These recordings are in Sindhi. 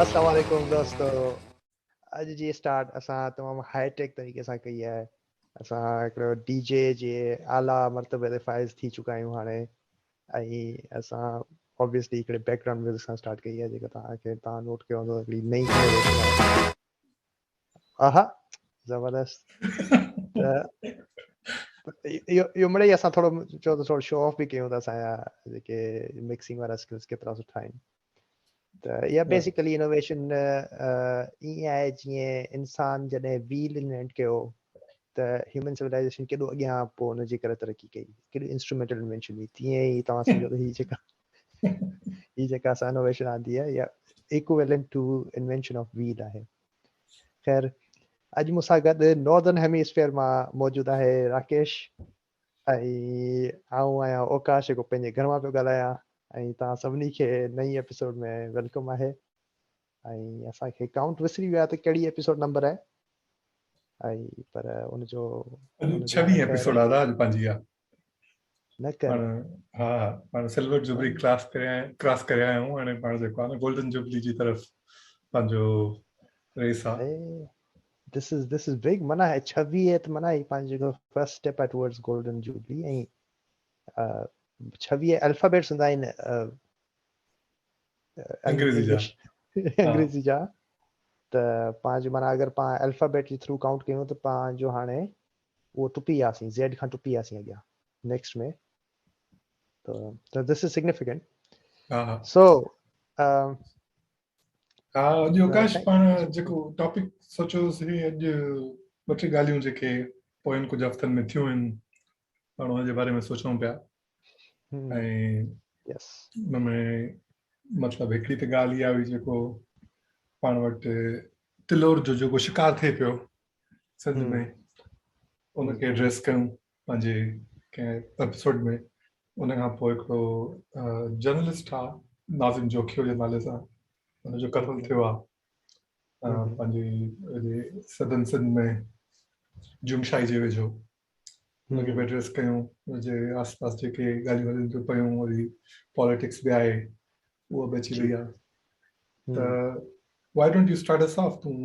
السلام عليڪم دوستو، اڄ جي اسٽارٽ اسان تمام هائي ٽيڪ طريقي سان ڪئي آهي. اسان هڪڙو ڊي جي جي اعليٰ مرتبي تي فائز ٿي چڪا آهيون هاڻي، ۽ اسان آبويسلي هڪڙي بيڪ گرائونڊ ميوزڪ سان اسٽارٽ ڪئي آهي، جيڪا توهان کي توهان نوٽ ڪيو هوندو، هڪڙي نئين انوويشن آهي. آها، زبردست. ته اهو مڙئي اسان ٿورو چئو ته ٿورو شو آف به ڪيون ته اسان جا جيڪي مڪسنگ وارا اسڪلز ڪيترا سٺا آهن. ته اها بيسيڪلي انوويشن ائين آهي جيئن انسان جڏهن ويل انوينٽ ڪيو ته هيومن سولائيزيشن ڪيڏو اڳيان پوء ان جي ڪري ترقي ڪئي، ڪيڏو انسٽرومينٽل انوينشن هئي، تيئن ئي توهان سمجهو ته هي جيڪا اسان انوويشن آندي آهي، اها equivalent to invention of wheel آهي. خير، اڄ مون سان گڏ ناردرن هيميسفيئر مان موجود آهي راڪيش، ۽ آئون آهيان اوڪاش، جيڪو پنهنجي گهر مان پيو ڳالهايان، ۽ توهان سڀني کي نئين ايپيسوڊ ۾ welcome آهي. ۽ اسان کي ڪائونٽ وسري ويو آهي ته ڪهڙي ايپيسوڊ نمبر آهي، ۽ پر ان جو اڄ 26 ايپيسوڊ آ اڄ پنهنجي آ. نه ڪر. ها، پاڻ سلور جوبلي ڪراس ڪري آيا آهيون. هاڻي پاڻ جيڪو آهي نه گولڊن جوبلي جي طرف پنهنجو ريس آ. This is big. معنيٰ 26 ته معنيٰ هي پنهنجو جيڪو فرسٽ اسٽيپ آهي ٽوورڊز گولڊن جوبلي. ۽ 26 الفابيٽس هوندا آهن انگريزي جا. انگريزي جا، ته پنهنجو معنيٰ اگر پاڻ الفابيٽ جي ٿرو ڪائونٽ ڪيون ته پنهنجو هاڻي اهو ٽپي وياسين، زيڊ کان ٽپي وياسين اڳيان نيڪسٽ ۾، ته this is significant. سو ها، اڄ اوڪاش پاڻ جيڪو ٽاپڪ سوچيوسين، اڄ ٻه ٽي ڳالهيون جيڪي پوين ڪجهه هفتن ۾ ٿيون آهن، پاڻ ان جي باري ۾ سوچون پيا. ۽ ان ۾ مطلب هڪڙي ته ڳالهه اها هئي، جيڪو پاڻ وٽ تلور جو جيڪو شڪار ٿئي پيو سنڌ ۾، ان کي ايڊريس ڪيون پنهنجي ڪنهن ايپيسوڊ ۾. ان کان پوء هڪڙو جرنلسٽ آ ناظم جوکيو جي نالي سان، ان جو قتل ٿيو آ پنهنجي سدن سنڌ ۾ جنگشاهي جي ويجهو، ان کي به ايڊريس ڪيون. ان جي آس پاس جيڪي ڳالهيون هلن ٿيون پيون، وري پاليٽڪس به آهي، اها به اچي وئي آ. ته why don't you start us off؟ تون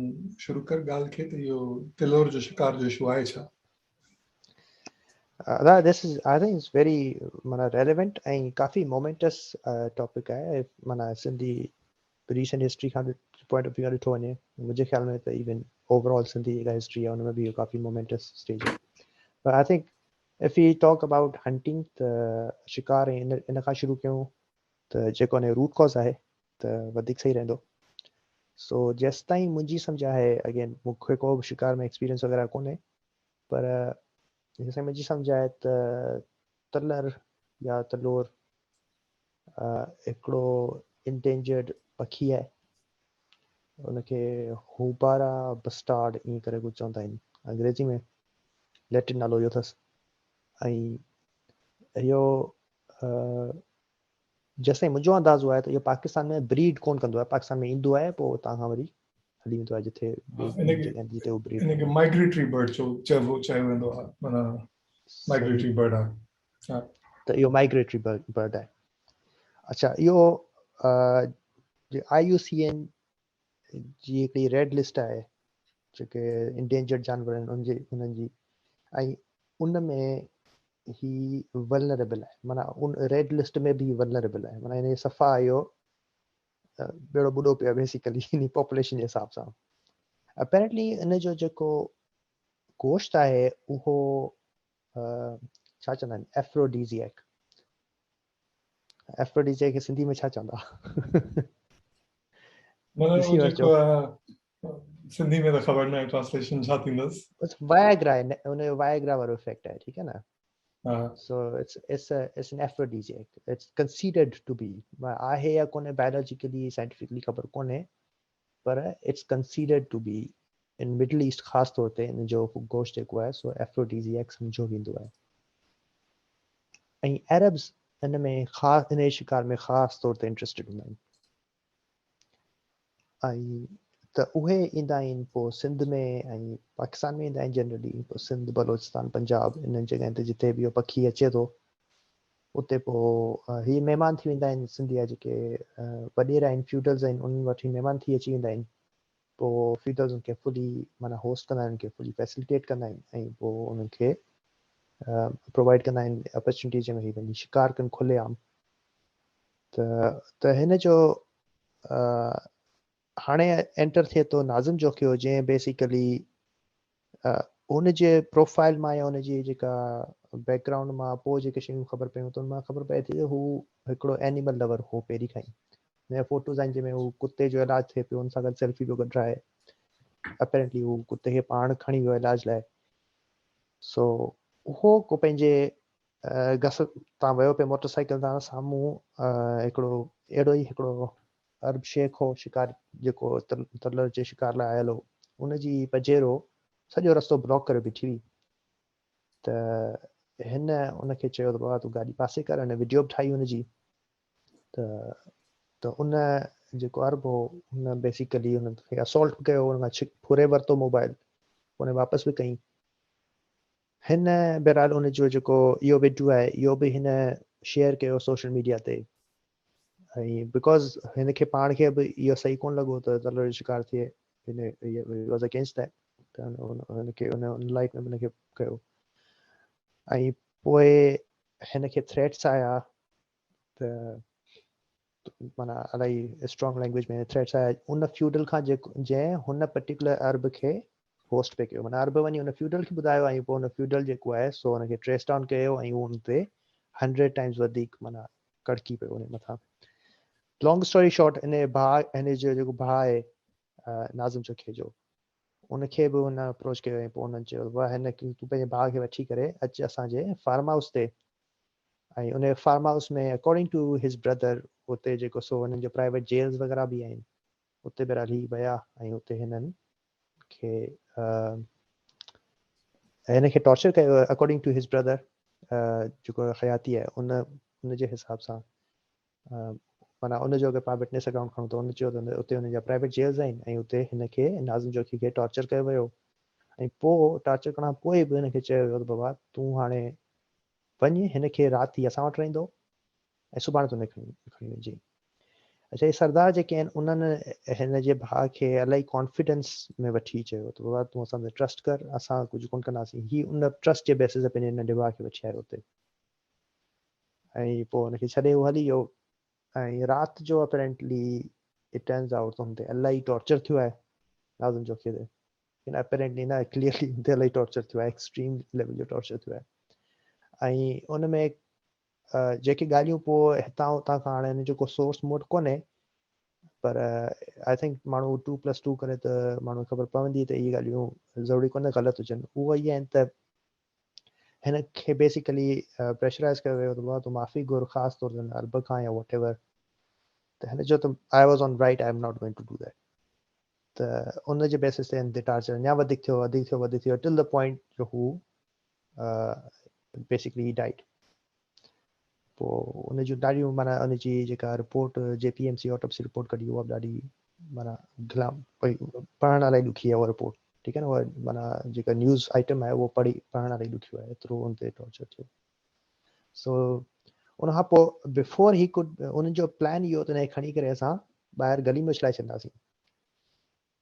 شروع ڪر ڳالهه کي ته اهو تلور جو شڪار جو اشو آهي ڇا؟ ادا، this is, I think it's very معنيٰ ريليونٽ ۽ ڪافي مومينٽس ٽاپڪ آهي. معنيٰ سنڌي ريسنٽ هسٽري کان پوائنٽ آف ويو کان ڏٺو وڃي، منهنجي خيال ۾ ته ايون اوور آل سنڌي جيڪا هسٽري آهي، ان ۾ به اهو ڪافي مومينٽس اسٽيج آهي. پر I think if you talk about hunting، ته شڪار، ۽ ان کان شروع ڪيون ته جيڪو ان جو روٽ ڪاز آهي ته وڌيڪ صحيح رهندو. سو جيستائين منهنجي سمجهه آهي، اگين مون کي ڪو به شڪار ۾ ايڪسپيرينس وغيره ڪونهي، پر جيستائين منهنجي سمجهه آهي ته تلر يا تلور هڪڙو انڊينجرڊ پکي آهي. ان کي هوبارا بسٽارڊ ائين ڪري ڪجهه چوندا آهن انگريزي ۾، ليٽن نالو اهو اٿس. ۽ اهو جيستائين منهنجو اندازو آهي ته اهو پاڪستان ۾ بريڊ ڪونه ڪندو آهي. پاڪستان ۾ ايندو آهي، پوء اتان کان وري هلي ويندو آهي جتي جتي هو بريڊ. ان کي مائگريٽري برڊ چيو ويندو آهي، معنيٰ مائگريٽري برڊ آهي. ته اهو مائگريٽري برڊ آهي. اڇا، اهو آئي يو سي اين جي هڪڙي ريڊ لسٽ آهي، جيڪي انڊينجرڊ جانور آهن ان جي انهن جي، ۽ ان ۾ هي ولنريبل آهي. معنيٰ ان ريڊ لسٽ ۾ به ولنريبل آهي، معنيٰ هن صفا اهو ٻيڙو ٻڏو پيو بيسيڪلي ان پاپوليشن جي حساب سان. اپيرنٽلي ان جو جيڪو گوشت آهي، اهو ڇا چوندا آهن، ايفروڊيزيڪ. ايفروڊيزيڪ کي سنڌي ۾ ڇا چوندا؟ سنڌي ۾ ته خبر نه آهي ٽرانسليشن ڇا ٿيندس. بس واياگرا آهي، ان جو واياگرا وارو افيڪٽ آهي، ٺيڪ آهي نه؟ So it's an aphrodisiac, it's considered to be. آهي يا ڪونهي بايولاجيڪلي سائنٽيفڪلي خبر ڪونهي، پر it's considered to be in Middle East خاص طور تي ان جو گوشت جيڪو آهي سو ايفروڊيزيڪ سمجهيو ويندو آهي، ۽ عربز ان ۾ خاص ان شڪار ۾ خاص طور تي انٽرسٽيڊ هوندا آهن، ۽ ته اهي ايندا آهن پوء سنڌ ۾ ۽ پاڪستان ۾ ايندا آهن جنرلي. پوء سنڌ، بلوچستان، پنجاب، انهن جڳهن تي جتي به اهو پکي اچي ٿو. اتي پوء هي مهمان ٿي ويندا آهن سنڌ جا جيڪي وڏيرا آهن فيوڊلز آهن انهن وٽ هي مهمان ٿي اچي ويندا آهن پوء فيوڊلز ان کي فلي معنيٰ هوسٽ ڪندا آهن ان کي فلي فيسليٽيٽ ڪندا آهن ۽ پوء انهن کي پرووائڊ ڪندا آهن اپرچونٽي جنهن ۾ هي وڃي شڪار ڪن کلي عام ته ته هن جو هاڻي انٽر ٿئي ٿو ناظم جوکيو جنهن بيسيڪلي ان جي پروفائل مان يا ان جي جيڪا بيڪ گرائونڊ مان پوء جيڪي شيون خبر پيون ته ان مان خبر پئي ٿي ته هو هڪڙو اينيمل لور هو پهرين کان ئي. هن جا فوٽوز آهن جنهن ۾ هو ڪتي جو علاج ٿئي پيو ان سان گڏ سيلفي پيو ڪڍرائي. اپيرنٽلي هو ڪتي کي پاڻ کڻي ويو علاج لاء. سو هو ڪو پنهنجي گس تان ويو پئي موٽر سائيڪل تان سامهون هڪڙو اهڙو ئي هڪڙو عرب شيخ هو شڪار جيڪو تلر جي شڪار لاء آيل هو ان جي پجيرو سڄو رستو بلاڪ ڪريو بيٺي هئي ته هن ان کي چيو ته بابا تون گاڏي پاسي ڪر هن وڊيو به ٺاهي هن جي ته ته ان جيڪو عرب هو ان بيسيڪلي ان کي اسالٽ به ڪيو ان کان ڇڪ ڦري ورتو موبائل ان واپس به ڪئي هن بهرحال ان جو جيڪو اهو وڊيو آهي اهو به هن شيئر ڪيو سوشل ميڊيا تي ۽ because هن کي پاڻ کي به اهو صحيح ڪونه لڳو ته تلر جو شڪار ٿئي هن واز اگينسٽ that ته هن کي ان لائيٽ ۾ هن کي ڪيو ۽ پوء هن کي ٿريٽس آيا ته معنيٰ الاهي اسٽرانگ لينگويج ۾ ٿريٽس آيا ان فيوڊل کان جيڪو جنهن هن پرٽيڪولر عرب کي هوسٽ پئي ڪيو معنيٰ عرب وڃي ان فيوڊل کي ٻڌايو ۽ پوء ان فيوڊل جيڪو آهي سو ان کي ٽريس ڊائون ڪيو ۽ هو ان تي 100 ٽائمز وڌيڪ معنيٰ ڪڙڪي پيو ان مٿان. لانگ اسٽوري شارٽ ان ڀاء هن جو جيڪو ڀاء آهي ناظم چکي جو ان کي به هن اپروچ ڪيو ۽ پوء انهن چيو ته هن تون پنهنجي ڀاء کي وٺي ڪري اچ اسان جي فارم هائوس تي ۽ ان farm house ۾ according to his brother اتي جيڪو سو هنن جو پرائيويٽ جيلز وغيره به آهن اتي بهرحال هي ويا ۽ اتي هنن کي هن کي ٽارچر ڪيو اڪارڊنگ ٽو his brother جيڪو حياتي آهي ان ان جي حساب سان معنيٰ ان جو اگر پاڻ وٽنس اڪائونٽ کڻون ته ان چيو ته اتي ان جا پرائيويٽ جيلز آهن ۽ اتي هن کي ناظم جوکي کي ٽارچر ڪيو ويو ۽ پوء ٽارچر ڪرڻ کان پوء به هن کي چيو ويو ته بابا تون هاڻي وڃ هن کي رات هي اسان وٽ رهندو ۽ سڀاڻي تون کڻي کڻي وڃجي. اڇا هي سردار جيڪي آهن انهن هن جي ڀاء کي الاهي ڪانفيڊنس ۾ وٺي چيو ته بابا تون اسان تي ٽرسٽ ڪر اسان ڪجهه ڪونه ڪنداسين هي ان ٽرسٽ جي بيسس تي پنهنجي ننڍي ڀاء کي وٺي آيو اتي ۽ پوء ان کي ڇڏي هو هلي ويو ۽ رات جو اپيرنٽلي it turns out ته هن تي الاهي ٽارچر ٿيو آهي ناظم جوکيي تي ليڪن اپيرنٽلي نه ڪليئرلي هن تي الاهي ٽارچر ٿيو آهي ايڪسٽريم ليول جو ٽارچر ٿيو آهي ۽ ان ۾ جيڪي ڳالهيون پوء هتان هتان کان هاڻي ان جو ڪو سورس مون وٽ ڪونهي پر I think ماڻهو ٽو پلس ٽو ڪري ته ماڻهو خبر پوندي ته اهي ڳالهيون ضروري ڪونهي غلط هجن اهو اهي آهن ته هن کي بيسيڪلي پريشرائز ڪيو ويو ته بابا تون معافي گهر خاص طور تي عرب کان يا واٽ ايور ته هن چيو ته I was on right I am not going to do that ته ان جي بيسس تي هن تي ٽارچر اڃا وڌيڪ ٿيو وڌيڪ ٿيو وڌيڪ ٿيو ٽل the point جو هو بيسڪلي هي ڊائيڊ پوء ان جون ڏاڍيون معنيٰ ان جي جيڪا رپورٽ جي P M C autopsy report ڪڍي اها به ڏاڍي معنيٰ گلام پڙهڻ الاهي ڏکي آهي اها رپورٽ ٺيڪ آهي نه اها معنيٰ جيڪا نيوز آئٽم آهي اهو پڙهي پڙهڻ الاهي ڏکيو آهي ايترو ان تي ٽارچر ٿيو سو ان کان پوء بفور هي ڪڊ انهن جو پلان اهو ته کڻي ڪري اسان ٻاهر گلي ۾ اڇلائي ڇڏنداسين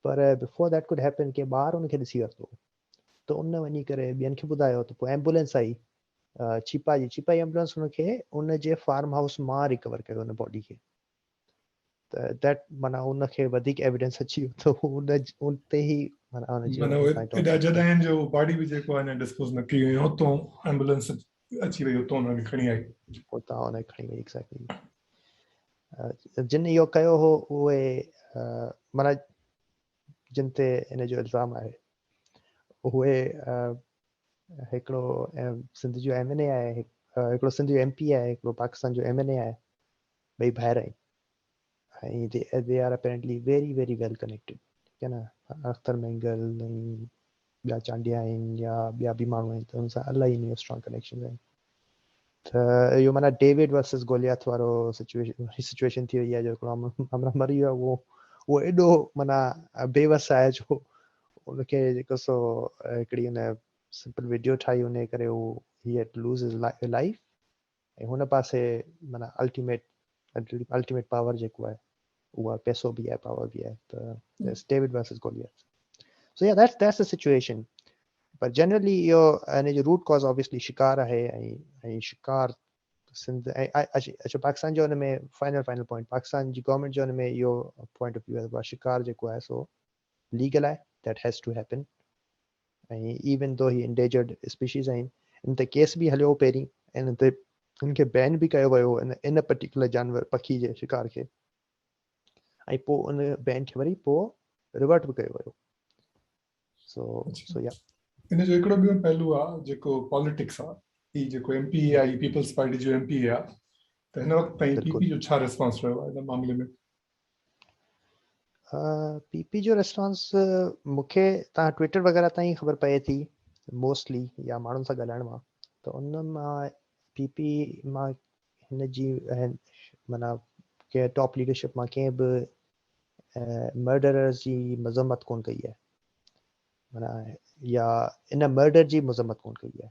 پر بفور that could happen ڪنهن ٻار ان کي ڏسي ورتو ته ان وڃي ڪري ٻين کي ٻڌايو ته پوء ايمبولينس آئي ڇيپا جي ڇيپا جي ايمبولينس ان کي ان جي فارم هائوس مان ريڪور ڪيو ان باڊي کي ته that معنيٰ ان کي وڌيڪ ايويڊنس اچي ويو ته ان ان تي ئي معنيٰ ان جي معنيٰ ايڏا جڏا آهن جو باڊي به جيڪو آهي ڊسپوز نه ڪئي هئي اتو ايمبولينس اچي وئي اتو ان کي کڻي آئي اتان ان کي کڻي وئي ايگزيڪٽلي جن اهو ڪيو هو اهي معنيٰ جن تي ان جو الزام آهي اهي هڪڙو سنڌ جو ايم اين اي آهي هڪڙو سنڌ جو ايم پي آهي هڪڙو پاڪستان جو ايم اين اي آهي ٻئي ڀائر آهن ۽ they are apparently very very well connected ٺيڪ آهي نه اختر مينگل ۽ ٻيا چانڊيا آهن يا ٻيا به ماڻهو آهن ته ان سان الاهي ان جو اسٽرانگ ڪنيڪشن آهن ته اهو معنيٰ ڊيوڊ ورسز گولياٿ وارو سچويشن ٿي وئي آهي جو هڪڙو همراهه مري ويو اهو اهو ايڏو معنيٰ بي وس آهي جو ان کي جيڪو سو هڪڙي ان سمپل ويڊيو ٺاهي ان ڪري هو he had to lose his life. ۽ هن پاسي معنيٰ الٽيميٽ الٽيميٽ پاور جيڪو آهي اها پئسو به آهي پاور به آهي ته it's David versus Goliath. So yeah that's that's the situation. پر جنرلي اهو ان جو روٽ ڪاز آبويسلي شڪار آهي ۽ ۽ شڪار سنڌ ۽ اڇا پاڪستان جو ان ۾ فائنل فائنل پوائنٽ پاڪستان جي گورنمينٽ جو ان ۾ اهو پوائنٽ آف ويو آهي شڪار جيڪو آهي سو ليگل آهي that has to happen ۽ even though he endangered species آهن ان تي ڪيس به هليو پهرين ۽ ان تي ان کي بين به ڪيو ويو ان ان پرٽيڪولر جانور پکي جي شڪار کي ۽ پوء ان بين کي وري پوء ريورٽ به ڪيو ويو. سو سو يا ان جو هڪڙو ٻيو پهلو آ جيڪو پاليٽڪس آ. هي جيڪو ايم پي اي آ، هي پيپلز پارٽي جو ايم پي اي آ، ته هن وقت تائين پي پي جو ڇا ريسپانس رهيو آ ان معاملي ۾؟ پي پي جو ريسپانس مون کي تان ٽوئٽر وغيره تان ئي خبر پئي ٿي موسٽلي يا ماڻهن سان ڳالهائڻ مان ته ان مان پي پي مان هن جي معنيٰ ڪنهن ٽاپ ليڊرشپ مان ڪنهن به مرڊررز جي مذمت ڪون ڪئي آهي معنيٰ يا ان مرڊر جي مذمت ڪون ڪئي آهي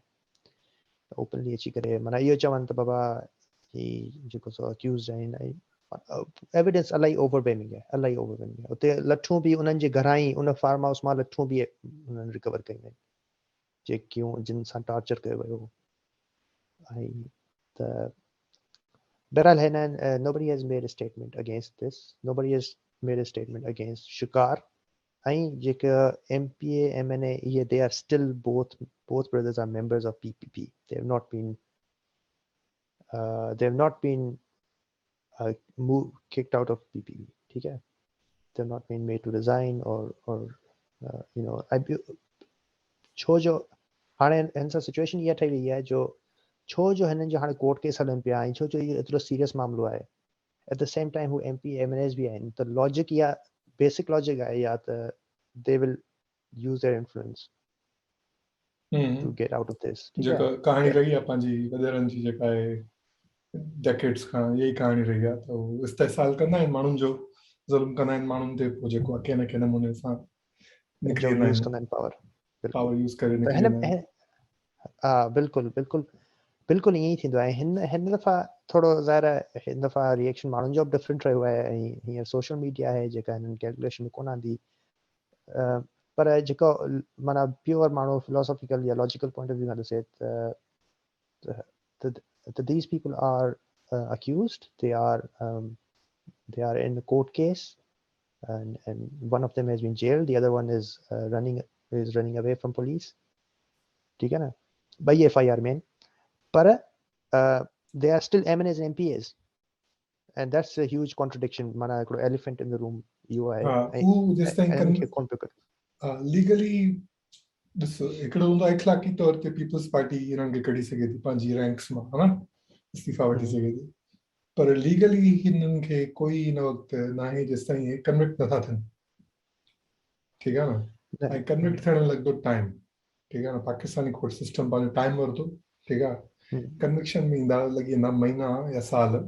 اوپنلي اچي ڪري معنيٰ اهو چون ته بابا هي جيڪو سو اڪيوزڊ آهن ۽ ايويڊنس الاهي اوور ويلمنگ آهي الاهي اوور ويلمنگ آهي. اتي لٺون به انهن جي گهران ئي ان فارم هائوس مان لٺون به انهن ريڪور ڪيون آهن جيڪيون جن سان ٽارچر ڪيو ويو ۽ ته بهرحال هن nobody has made a statement against this, nobody has made a statement against شڪار ۽ جيڪا M P A M N A اهي they are still both both brothers are members of P P P they have not been they have not been kicked out of P P P ٺيڪ آهي they have not been made to resign or or you know ڇو جو هاڻي هن سان سچويشن اها ٺهي وئي آهي جو ڇو جو هنن جو هاڻي ڪورٽ ڪيس هلن پيا ۽ ڇو جو اهو ايترو سيريس معاملو آهي ايٽ the same time هو M P M N As به آهن ته لاجڪ يا بيسڪ لاجڪ آهي يا ته they will use their influence to get out of this. جيڪا ڪهاڻي رهي آهي پنهنجي وڏيرن جي جيڪا آهي ڊيڪيڊز کان اها ئي ڪهاڻي رهي آهي ته هو استحصال ڪندا آهن ماڻهن جو ظلم ڪندا آهن ماڻهن تي پوء جيڪو آهي ڪنهن نه ڪنهن نموني سان نڪري ويندا آهن ڪندا آهن پاور پاور يوز ڪري نڪري ويندا آهن. ها بلڪل بلڪل بلڪل ائين ئي ٿيندو آهي. هن هن دفعا ٿورو ظاهر آهي هن دفعا ريئيڪشن ماڻهن جو به ڊفرنٽ رهيو آهي ۽ هينئر سوشل ميڊيا آهي جيڪا هنن ڪيلڪوليشن ۾ ڪونه آندي پر جيڪو معنيٰ پيور ماڻهو فلاسافيڪل يا لاجيڪل پوائنٽ آف ويو کان ڏسي ته ته these people are accused, they are they are in court case and and one of them has been jailed, the other one is uh, running is running away from police. ٺيڪ آهي نه ٻئي F I R ۾ per they are still M N As M P As and that's a huge contradiction معنيٰ هڪڙو ايليفنٽ ان the روم اهو آهي. هو جيستائين کي ڪون پيو ڪري ليگلي ڏس هڪڙو هوندو آهي اخلاقي طور تي پيپلز پارٽي انهن کي ڪڍي سگهي ٿي پنهنجي رينڪس مان ها نه استعيفا وٺي سگهي ٿي پر ليگلي هنن کي ڪوئي هن وقت ناهي جيستائين هي ڪنوڪٽ نٿا ٿين ٺيڪ آهي نه ۽ ڪنوڪٽ ٿيڻ لڳندو ٽائيم ٺيڪ آهي نه پاڪستاني ڪورٽ سسٽم پنهنجو ٽائيم ورتو ٺيڪ آهي ڪنوڪشن ۾ ايندا لڳي ويندا مهينا يا سال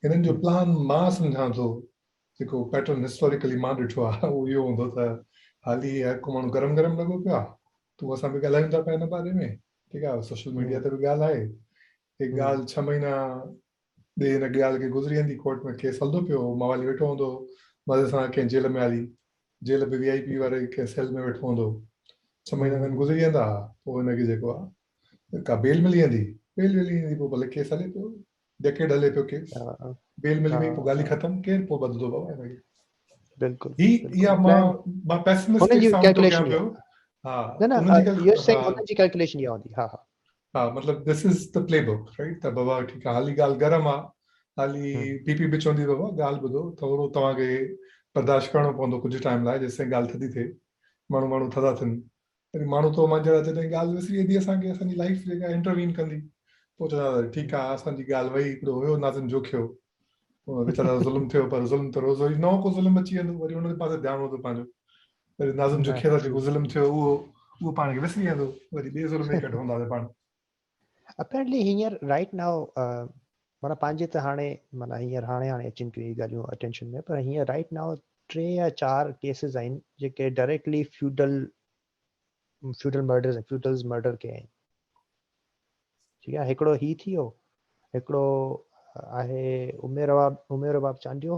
هنن جو پلان مان سمجهان ٿو جيڪو پيٽرن هسٽوريڪلي مان ڏٺو آهي اهو اهو هوندو ته حالي هر ڪو ماڻهو گرم گرم لڳو پيو آهي تون اسان به ڳالهايون ٿا پيا هن باري ۾ ٺيڪ آهي سوشل ميڊيا تي به ڳالهه آهي هي ڳالهه ڇهه مهينا ڏي هن ڳالهه کي گذري ويندي ڪورٽ ۾ ڪيس هلندو پيو هو موالي ويٺو هوندو مزي سان ڪنهن جيل ۾ هلي جيل به وي آئي پي واري ڪنهن سيل ۾ ويٺو هوندو ڇهه مهينا کن گذري ويندا پوء هن کي جيڪو آ ڪا بيل ملي ويندي بيل ملي ويندي پوء ڀلي ڪيس هلي پيو ڊيڪيڊ هلي پيو ڪيس بيل ملي وئي پوء ڳالهه ختم ڪير پوء ٻڌندو بابا هن کي بلڪل هي اها مان مان پيسمسٽڪ سائونڊ ٿو ڪيان پيو ها نه نه you سينگ انهن جي ڪيلڪوليشن اها هوندي ها ها ها مطلب this is the play book right ته بابا ٺيڪ آ حالي ڳالهه گرم آ حالي پي پي به چوندي بابا ڳالهه ٻڌو ٿورو توهان کي برداشت ڪرڻو پوندو ڪجهه ٽائيم لاء جيستائين ڳالهه ٿڌي ٿئي ماڻهو ماڻهو ٿڌا ٿين وري ماڻهو تو مان جهڙا جڏهن ڳالهه وسري ويندي اسان کي اسان جي لائف جيڪا انٽروين ڪندي پوء چوندا ته ٺيڪ آ اسان جي ڳالهه وئي هڪڙو هيو ناظم جوکيو ويچارا ظلم ٿيو پر ظلم ته روز وري نئون ڪو ظلم اچي ويندو وري ان پاسي ڌيان هوندو پنهنجو وري ناظم جو کير جيڪو ظلم ٿيو اهو اهو پاڻ کي وسري ويندو وري ٻئي ظلم ۾ ڪڍ هونداسين پاڻ. اپيرنٽلي هينئر رائٽ نائو معنيٰ پنهنجي ته هاڻي معنيٰ هينئر هاڻي هاڻي اچن پيون اهي ڳالهيون اٽينشن ۾ پر هينئر رائٽ نائو 3 يا 4 ڪيسز آهن جيڪي directly feudal feudal murders feudals murder ڪيا آهن. ٺيڪ آهي هڪڙو هي ٿي ويو هڪڙو آهي عمير رباب عمير رباب چانڊيو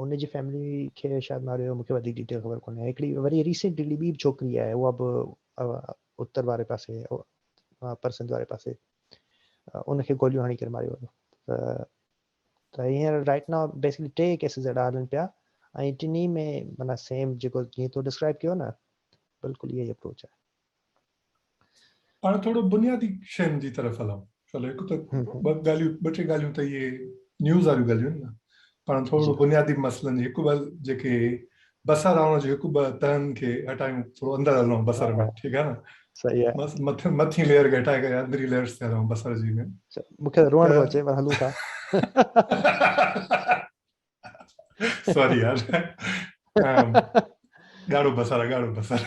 ان جي فيملي کي شايد ماريو ويو مونکي وڌيڪ ڊيٽيل خبر ڪونهي هڪڙي وري ريسينٽ هڪڙي ٻي به ڇوڪري آهي اها به اتر واري پاسي اپر سنڌ واري پاسي ان کي گوليون هڻي ڪري ماريو ويو ته ته هينئر رائٽ now basically ٽي ڪيسز اهڙا هلن پيا ۽ ٽنهي ۾ معنيٰ سيم جيڪو جيئن تو ڊسڪرائب ڪيو نه بلڪل اها ئي اپروچ آهي. پاڻ ٿورو بنيادي شين جي طرف هلون. چلو هڪ ته ٻه ڳالهيون ٻه ٽي ڳالهيون ته اهي نيوز واريون ڳالهيون آهن نه پاڻ ٿورو بنيادي مسئلن جي هڪ ٻه جيڪي بصر آڻڻ جو هڪ ٻه تهن کي هٽايون ٿورو اندر هلون بصر ۾ ٺيڪ آهي نه صحيح آهي بس مٿي مٿين ليئر کي هٽائي ڪري اندرين ليئرس تي هلون بصر جي ۾ مون کي روئڻ ٿو اچي پر هلون ٿا. سوري يار ڳاڙهو بصر ڳاڙهو بصر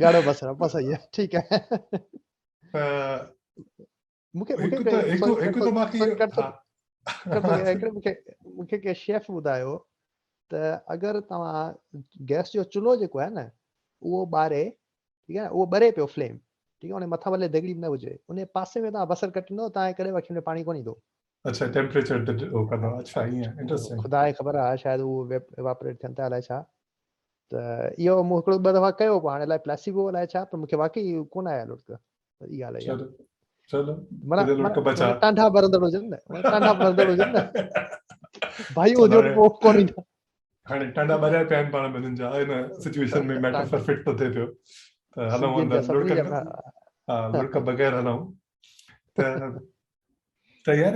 ڳاڙهو بصر بس صحيح آهي ٺيڪ آهي مونکي هڪ ته هڪ هڪ ته باقي مونکي مونکي ڪي شيف ٻڌايو ته اگر توهان گيس جو چلهو جيڪو آهي نه اهو ٻاري ٺيڪ آهي اهو ٻري پيو فليم ٺيڪ آهي ان مٿان ڀلي دڳڙي به نه هجي ان پاسي ۾ توهان بصر ڪٽيندو توهان کي ڪڏهن به اکين ۾ پاڻي ڪونه ايندو. اڇا ٽيمپريچر تي هو ڪندو اڇا ائين انٽريسٽنگ. خدا کي خبر آهي شايد اهو ايواپريٽ ٿين ٿا الائي ڇا ته اهو مون هڪڙو ٻه دفعا ڪيو پوء هاڻي الائي پلاسيبو الائي ڇا پر مونکي واقعي ڪونه آيا لڙڪ پر اها ڳالهه آهي چلو چلو لڙڪ بچا ٽانڊا ٻرندڙ هجن نه ٽانڊا ٻرندڙ هجن نه ڀائي هجو ته پوء ڪونه ايندا. هاڻي ٽانڊا ٻريا پيا آهن پاڻ ٻنهين جا ان سچويشن ۾ ميٽافر فٽ ٿو ٿئي پيو ته هلون اندر لڙڪ ها لڙڪ بغير هلون ته ته يار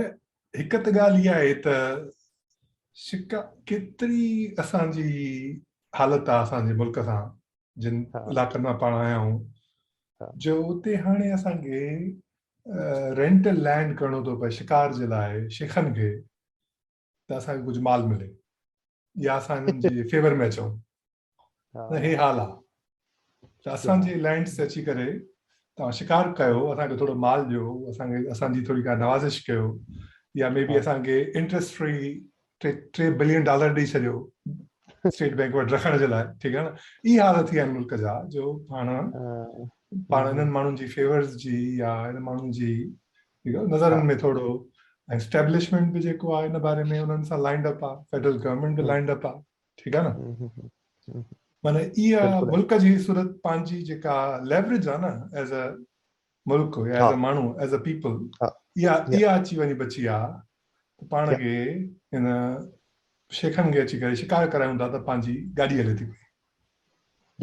هڪ ته ڳالهه اها آهي ته شڪا ڪيتري اسان جي حالت آهي اسان جي ملڪ سان جن علاقن مان پاڻ آيا آهيون جو اتي هاڻي اسان کي رينٽل لينڊ ڪرڻو ٿو پئي شڪار جي لاء شيخن کي ته اسان کي ڪجهه مال ملي يا اسان هنن جي فيور ۾ اچون نه هي حال آ ته اسان جي لينڊس تي اچي ڪري توهان شڪار ڪيو اسان کي ٿورو مال ڏيو اسان کي اسان جي ٿوري ڪا نوازش ڪيو يا مي بي اسان کي انٽرسٽ فري ٽي بلين ڊالر ڏئي ڇڏيو اسٽيٽ بينڪ وٽ رکڻ جي لاء ٺيڪ آ نه اي حالت ٿي آهن ملڪ جا جو پاڻ پاڻ انهن ماڻهن جي فيورز جي يا انهن ماڻهن جي نظرن ۾ ٿورو ۽ اسٽيبلشمينٽ به جيڪو آهي ان باري ۾ انهن سان لائنڊ اپ آهي فيڊرل گورنمينٽ به لائنڊ اپ آهي ٺيڪ آهي نه معنی اها ملڪ جي صورت پنهنجي جيڪا ليوريج آهي نه ايز ا ملڪ يا ايز ا ماڻهو ايز ا پيپل اها اها اچي وڃي بچي آهي ته پاڻ کي هن شيخن کي اچي ڪري شڪار ڪرايون ٿا ته پنهنجي گاڏي هلي ٿي پئي.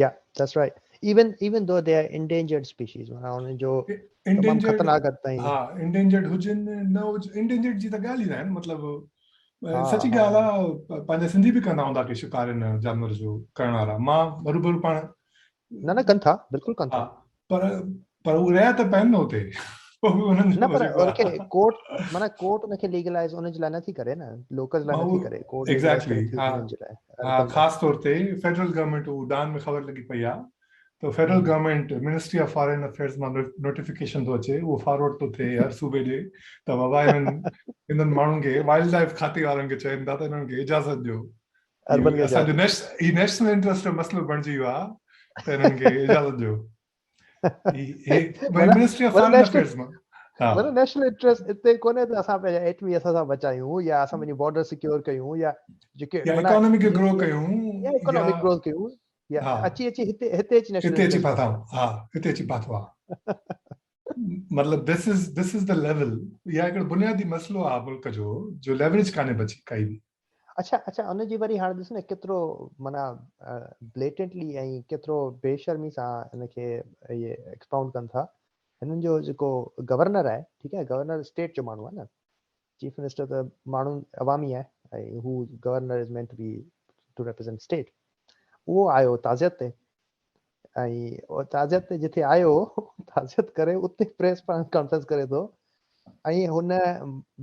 Yeah, that's right. Even even though they are endangered species, معنيٰ انهن جو تمام خطرناڪ حد تائين ها انڊينجرڊ هجن نه هجن انڊينجرڊ جي ته ڳالهه ئي ناهي مطلب سچي ڳالهه آ پنهنجا سنڌي به ڪندا هوندا ڪي شڪار ان جانور جو ڪرڻ وارا مان هروڀرو پاڻ نه نه ڪن ٿا بلڪل ڪن ٿا پر پر هو رهيا ته پين نه اتي نه پر ان کي ڪورٽ معنيٰ ڪورٽ ان کي ليگلائز ان جي لاء نٿي ڪري نه لوڪلز لاء نٿي ڪري ڪورٽ ايگزيڪٽلي ها ها خاص طور تي فيڊرل گورنمينٽ هو ڊان ۾ خبر لڳي پئي آ ته federal government ministry of foreign affairs مان نوٽيفڪيشن ٿو اچي اهو فارورڊ ٿو ٿئي هر صوبي ڏي ته بابا انهن انهن ماڻهن کي وائلڊ لائف کاتي وارن کي چون ٿا ته انهن کي اجازت ڏيو اربن اسان جو هي نيشنل انٽرسٽ جو مسئلو بڻجي ويو آ ته انهن کي اجازت ڏيو منسٽري آف فارن افيئرز مان معنيٰ نيشنل انٽريسٽ اتي ڪونهي ته اسان پنهنجا ايٽمي اسان سان بچايون يا اسان پنهنجي بارڊر سيڪيور ڪيون يا جيڪي يا اڪانومي کي گرو ڪيون يا اڪانومڪ گروٿ ڪيون يا اچي اچي هتي هتي اچي نيشنل هتي اچي ڦاٿا ها هتي اچي ڦاٿو آ مطلب this is this is the level يا هڪڙو بنيادي مسئلو آ ملڪ جو جو ليوريج ڪانهي بچي ڪائي به اڇا اڇا ان جي وري هاڻي ڏس نه ڪيترو معنيٰ بليٽنٽلي ۽ ڪيترو بي شرمي سان ان کي اهي ايڪسپائونڊ ڪن ٿا هنن جو جيڪو گورنر آهي ٺيڪ آهي گورنر اسٽيٽ جو ماڻهو آهي نه چيف منسٽر ته ماڻهو عوامي آهي ۽ هو governor is meant to be to represent state اهو آيو تعزيت تي ۽ تعزيت تي جتي آيو تعزيت ڪري اتي پريس ڪانفرنس ڪري ٿو ۽ هن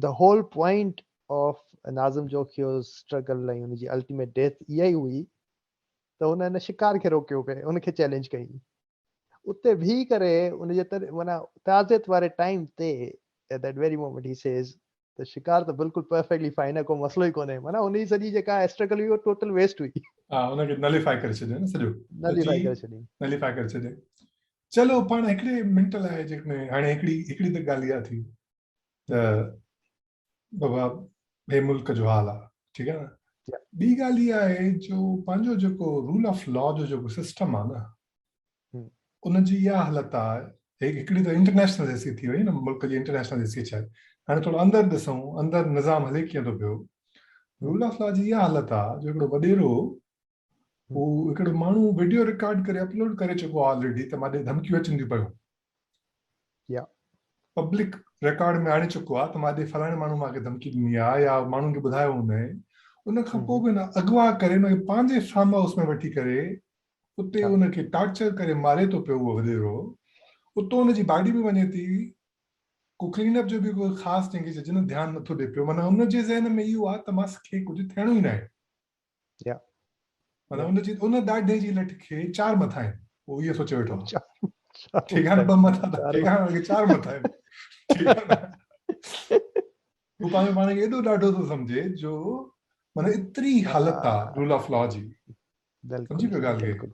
the whole point of Nazim Jokhio struggle ۽ ان جي الٽيميٽ ڊيٿ اها ئي هئي ته هن ان شڪار کي روڪيو پئي ان کي چئلينج ڪئي اتي بيهي ڪري ان جي تر معنيٰ تعزيت واري ٽائيم تي at that very moment he says ته شڪار ته بلڪل پرفيڪٽلي فائن آهي ڪو مسئلو ئي ڪونهي معنيٰ ان جي سڄي جيڪا اسٽرگل هئي اها ٽوٽل ويسٽ هئي. ها ان کي نليفائي ڪري ڇڏيو نه سڄو نليفائي ڪري ڇڏيو نليفائي ڪري ڇڏيو چلو پاڻ هڪڙي منٽ لاء جيڪڏهن هاڻي هڪڙي هڪڙي ته ڳالهه اها ٿي ته بابا هي ملڪ جو حال آ ٺيڪ آ نه. ٻي ڳالهه اها آهي جو پنهنجو جيڪو رول آف لا جو جيڪو سسٽم آ نه ان جي اها حالت آ، هڪڙي ته انٽرنيشنل حيثيت ٿي وئي نه، ملڪ جي انٽرنيشنل حيثيت ڇا آهي. هاڻي ٿورو اندر ڏسون اندر نظام هلي ڪيئن ٿو پيو. رول آف لا جي اها حالت آ جو هڪڙو وڏيرو هو هڪڙو ماڻهو وڊيو رڪارڊ ڪري اپلوڊ ڪري چڪو آ آلريڊي ته مان ڏي ڌمڪيون اچن ٿيون پيون. يا پبلڪ رڪارڊ ۾ آڻي چڪو آ ته مان ڏي فلاڻي ماڻهو مان کي ڌمڪي ڏني آ يا ماڻهن کي ٻڌايو هوندائين. ان کان پوء به هن اغوا ڪري ان کي پنهنجي فارم هائوس ۾ وٺي ڪري اتي ان کي ٽارچر ڪري ماري ٿو پيو اهو وڏيرو. اتو ان جي باڊي به وڃي ٿي، ڪو ڪلين اپ جو به ڪو خاص جنهن کي چئجي نه ڌيان نٿو ڏي پيو. معنيٰ ان جي ذهن ۾ اهو آ ته مان کي ڪجهه ٿيڻو ئي ناهي. يا معنيٰ ان جي ان ڏاڍي جي لٺ کي چار مٿا آهن، هو اهو سوچي ويٺو آهي. ٺيڪ آهي نه، ٻه مٿا ته ٺيڪ آهي، ان کي چار مٿا آهن. ٺيڪ آهي نه، هو پنهنجو پاڻ کي ايڏو ڏاڍو ٿو سمجهي جو معنيٰ ايتري حالت آهي رول آف لا جي. سمجهي پيو ڳالهه کي؟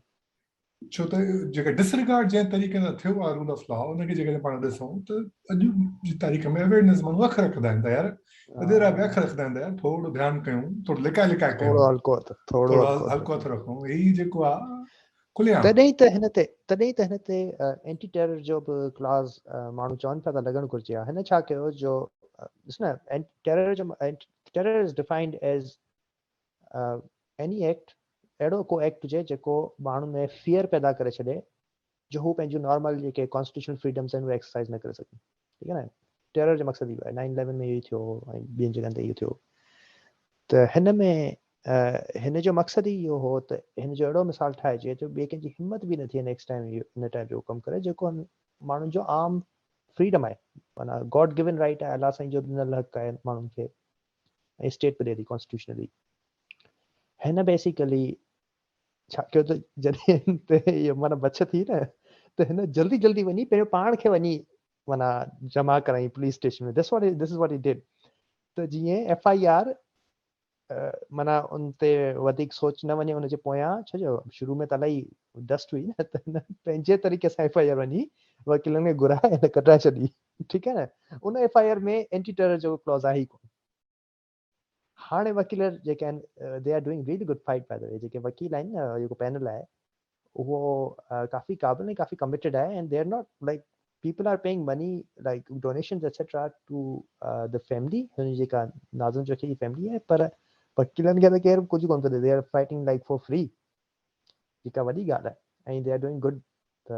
ڇو ته جيڪا ڊسريگارڊ جنهن طريقي سان ٿيو آهي رول آف لا ان کي جيڪڏهن پاڻ ڏسون ته اڄ جي تاريخ ۾ اويئرنيس ماڻهو اک رکندا آهن ته يار وڏيرا به اک رکندا آهن ته يار ٿورو ڌيان ڪيون، ٿورو لڪائي لڪائي ڪيون، ٿورو هلڪو هٿ، ٿورو هلڪو هٿ رکون. هي جيڪو آهي کلي عام. تڏهن ئي ته هن تي اينٽي ٽيرر جو به ڪلاز ماڻهو چون پيا ته لڳڻ گهرجي ها. هن ڇا ڪيو جو ڏس نه، ٽيرر جو terror is defined as any act, اهڙو ڪو ايڪٽ هجي جيڪو ماڻهن ۾ فيئر پيدا ڪري ڇڏي جو هو پنهنجون نارمل جيڪي ڪانسٽيٽيوشنل فريڊمز آهن اهي ايڪسرسائز نه ڪري سگهن. ٺيڪ آهي نه، ٽيرر جو مقصد اهو آهي. 9/11 ۾ اهو ئي ٿيو هو ۽ ٻين جڳهن تي اهو ٿيو. ته هن ۾ هن جو مقصد ئي اهو هو ته هن جو اهڙو مثال ٺاهجي جو ٻئي ڪنهن جي همت به نه ٿئي نيڪسٽ ٽائيم ان ٽائيپ جو ڪم ڪري، جيڪو ماڻهن جو عام فريڊم آهي، معنيٰ گاڊ گيون رائٽ آهي، الله سائين جو ڏنل حق آهي ماڻهن کي ۽ اسٽيٽ به ڏئي ٿي ڪانسٽيٽيوشنلي. هن بيسيڪلي ڇا ڪيو ته جڏهن تي اهو معنيٰ بڇ ٿي نه ته هن جلدي جلدي وڃي پنهنجو پاڻ کي وڃي معنيٰ جمع ڪرائين police station ۾. This is what he did. ته جيئن ايف I R معنيٰ ان تي وڌيڪ سوچ نه وڃي ان جي پويان، ڇو جو شروع ۾ ته الاهي ڊسٽ هئي نه، ته هن پنهنجي طريقي سان ايف I R وڃي وڪيلن کي گهرائي هن ڪڍرائي ڇڏي. ٺيڪ آهي نه، ان F I R ۾ anti terror جو ڪلاز آهي ئي ڪونه. هاڻي وڪيل جيڪي آهن they are doing really good fight by the way. جيڪي وڪيل آهن نه، جيڪو پينل آهي اهو ڪافي قابل ۽ ڪافي ڪميٽيڊ آهي، and they are not like people are paying money like donations etcetera to the family, هن جيڪا ناظم جوکي جي فيملي آهي، پر وڪيلن کي ته ڪير ڪجهه ڪونه ٿو ڏي، they are fighting like for free, جيڪا وڏي ڳالهه آهي، ۽ they are doing good. ته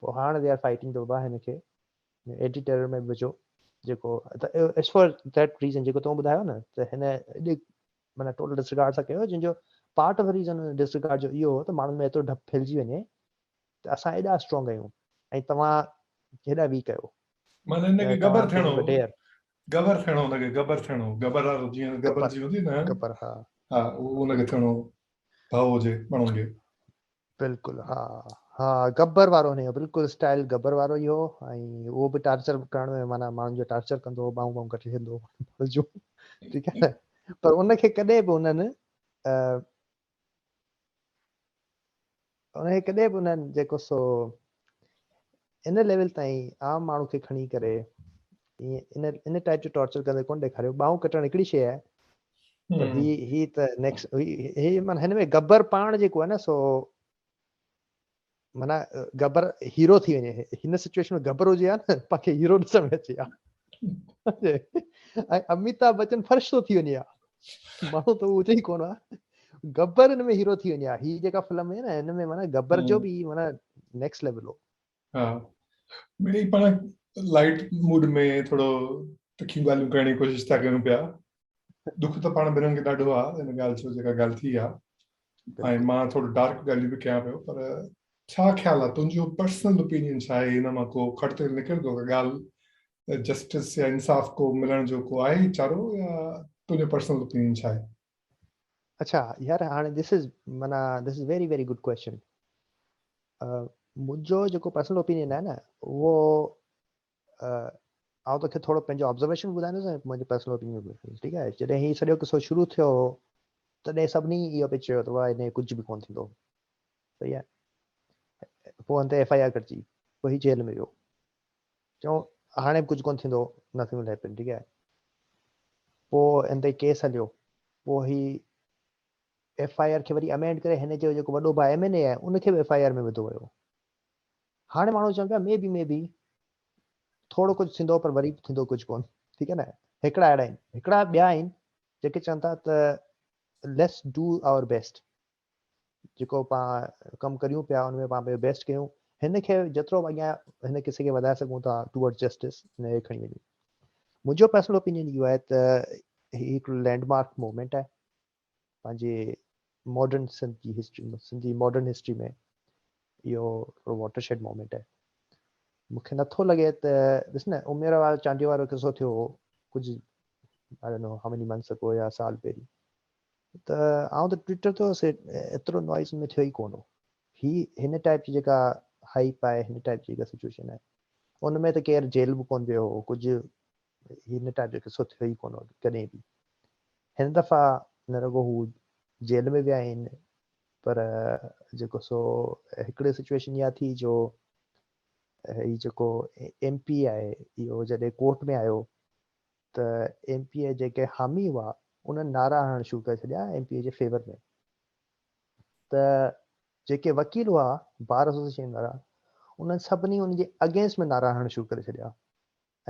پوء هاڻ they are fighting ته بابا هن کي اينٽي ٽيرر ۾ به وجهو، جيڪو ته it's for that reason جيڪو تو ٻڌايو نه ته هن ايڏي معنيٰ ٽوٽل ڊسرگارڊ سان ڪيو، جنهن جو پارٽ آف ريزن ڊسرگارڊ جو اهو هو ته ماڻهن ۾ ايترو ڊپ ڦهلجي وڃي ته اسان ايڏا اسٽرانگ آهيون ۽ توهان هيڏا ويڪ آهيو. معنيٰ هن کي گبر ٿيڻو هو، گبر ٿيڻو هن کي، گبر ٿيڻو، گبر وارو جيئن گبر جي هوندي نه، گبر، ها ها، اهو هن کي ٿيڻو هو، ڀؤ هجي ماڻهن کي. بلڪل ها ها، گبر وارو هن جو بلڪل اسٽائل گبر وارو ئي هو، ۽ اهو به ٽارچر ڪرڻ ۾ معنيٰ ماڻهن جو ٽارچر ڪندو هو، ٻانهون ٻانهون ڪٽي ڇڏندو هو جو. ٺيڪ آهي نه، پر ان کي ڪڏهن به انهن ان کي ڪڏهن به انهن جيڪو سو ان ليول تائين عام ماڻهو کي کڻي ڪري ائين ان ٽائپ جو ٽارچر ڪندي ڪونه ڏيکاريو. ٻانهون ڪٽڻ هڪڙي شيء آهي، پر هي ته نيڪسٽ هي معنيٰ هن ۾ گبر پاڻ جيڪو آهي نه سو معنيٰ گبر هيرو ٿي وڃي. هن سچويشن ۾ گبر هجي ها نه، پاڻ کي هيرو ڏسڻ ۾ اچي ها، ۽ اميتاڀ بچن فرشتو ٿي وڃي ها. ماڻهو ته اهو هجي ئي ڪونه ها، گبر هن ۾ هيرو ٿي وڃي ها. هي جيڪا فلم هئي نه هن ۾ معنيٰ گبر جو به معنيٰ نيڪسٽ ليول هو. ها مڙئي پاڻ لائٽ موڊ ۾ ٿورو تکيون ڳالهيون ڪرڻ جي ڪوشش ٿا ڪيون پيا. ڏک ته پاڻ ٻنهن کي ڏاڍو آهي ان ڳالهه جو جيڪا ڳالهه ٿي آهي، ۽ مان ٿورو ڊارڪ ڳالهيون به ڪيان پيو، پر ڇا خيال آهي تنهنجو، پرسنل اوپينين ڇا آهي؟ هن مان ڪو کڙ تيل نڪرندو، ڪا ڳالهه جسٽس يا انصاف ڪو ملڻ جو ڪو آهي چارو، يا تنهنجو پرسنل اوپينين ڇا آهي؟ اڇا يار، هاڻي دس از معنيٰ this is very very good question. منهنجو جيڪو پرسنل اوپينين آهي نه اهو آئون توکي ٿورو پنهنجو آبزرويشن ٻڌائيندس ۽ منهنجو پرسنل اوپينين به ٻڌائيندس. ٺيڪ آهي، جڏهن هي سڄو قصو شروع ٿيو هو تڏهن سڀني اهو پئي چيو ته واهه هن کي ڪجهه به ڪونه ٿيندو، صحيح آهي. پوء هن تي ايف I R ڪٽجي، پوء هي جيل ۾ ويو، چون هاڻي به ڪجهه ڪونه ٿيندو، نٿنگ ول هيپن. ٺيڪ آهي، پوء ان تي ڪيس هليو، پوء هي ايف I R کي وري امينڊ ڪري هن جو جيڪو وڏو ڀاء ايم اين اي آهي ان کي به ايف I R ۾ وڌو ويو. هاڻي ماڻهو چون پيا مي بي مي بي ٿورو ڪجهه ٿيندو پر وري به ٿيندو ڪجهه ڪون، ٺيڪ آهي نه. هڪڙا اهڙا آهن، هڪڙا ٻيا آهن جيڪي چون ٿا ته ليٽس do our best, جيڪو پاڻ ڪم ڪريون پيا ان ۾ پاڻ پنهنجو بيسٽ ڪيون، هن کي جيترو به اڳيان هن قصي کي وڌائي سگهون ٿا ٽوورڊ جسٽس ان کي کڻي وڃون. منهنجو پرسنل اوپينين اهو آهي ته هي هڪڙو لينڊ مارڪ موومينٽ آهي پنهنجي ماڊرن سنڌ جي هسٽري ۾، سنڌ جي ماڊرن هسٽري ۾ اهو هڪڙو واٽر شيڊ موومينٽ آهي. مون کي نٿو لڳي ته ڏس نه عمر وارو چانڊيو وارو قصو ٿيو هو ڪجهه I don't know how many months ago يا سال پهرين، ته آئون ته ٽوئٽر تي هوس، ايترو نوائز ۾ ٿيو ئي ڪونه هو. هي هن ٽائپ جي جيڪا هائپ آهي، هن ٽائپ جي جيڪا سچويشن آهي، ان ۾ ته ڪير جيل به ڪونه ويو هو، ڪجهه هن ٽائپ جو قصو ٿيو ئي ڪونه هو ڪڏهن به. هن دفعا نه رڳو هو جيل ۾ ويا آهن پر جيڪو سو هڪڙي سچويشن اها ٿي جو هي جيڪو ايم پي آهي اهو جڏهن ڪورٽ ۾ آيو ته ايم پي اي جيڪي حامي هئا انهن نعرا هڻڻ شروع ڪري ڇڏيا ايم پي اي جي فيور ۾، ته جيڪي وڪيل هئا بار ايسوسيئيشن وارا انهن سڀني ان جي اگينسٽ ۾ نعرا هڻڻ شروع ڪري ڇڏيا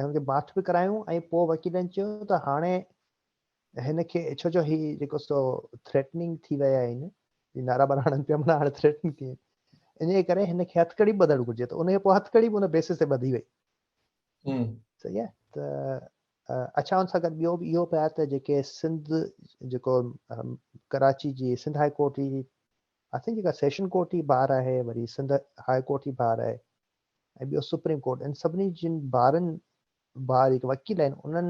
۽ ان کي ماٺ به ڪرايون ۽ پوء وڪيلن چيو ته هاڻي هن کي ڇو جو هي جيڪو سو ٿريٽننگ ٿي ويا آهن، هي نعرا ٻارا هڻن پيا معنيٰ هاڻي ٿريٽننگ ٿي ان جي ڪري هن کي هٿڪڙي به ٻڌڻ گهرجي ته ان کي پوء هٿڪڙي به ان بيسس تي ٻڌي وئي. صحيح آهي ته اڇا ان سان گڏ ٻيو به اهو پيا ته جيڪي سنڌ جيڪو ڪراچي جي سنڌ هاء ڪورٽ جي I think جيڪا سيشن ڪورٽ جي بار آهي، وري سنڌ هاء ڪورٽ جي بار آهي ۽ ٻيو سپريم ڪورٽ، ان سڀني جن بارن بار جيڪي وڪيل آهن انهن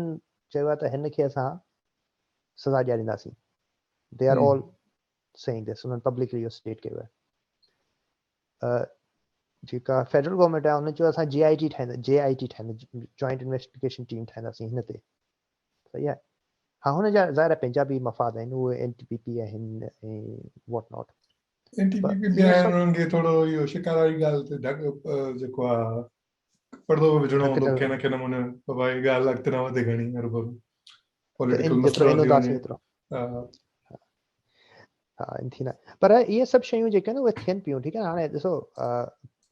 چيو آهي ته هن کي اسان سزا ڏيارينداسين. They are all saying this, انهن پبلڪلي اهو اسٽيٽ ڪيو آهي. جيڪا فيڊرل گورنمينٽ آهي انهن چيو اسان جي آء ٽي ٺاهيندا، جي آء ٽي ٺاهيندا، جوائنٽ انويسٽيگيشن ٽيم ٺاهينداسين هن تي. صحيح آهي. ها هن جا ظاهر آهي پنهنجا به مفاد آهن، اهي اين ٽي پي پي آهن ۽ what not. N T P P به آهن، انهن کي ٿورو اهو شڪار واري ڳالهه تي ڍڪ جيڪو آهي پردو به وجهڻو هوندو ڪنهن نه ڪنهن نموني، بابا هي ڳالهه اڳتي نه وڌي گهڻي هروڀرو پوليٽيڪل مسئلو نه ٿي وڃي. ها ان ٿي نه، پر اهي سڀ شيون جيڪي آهن اهي ٿين پيون. ٺيڪ آهي، هاڻي ڏسو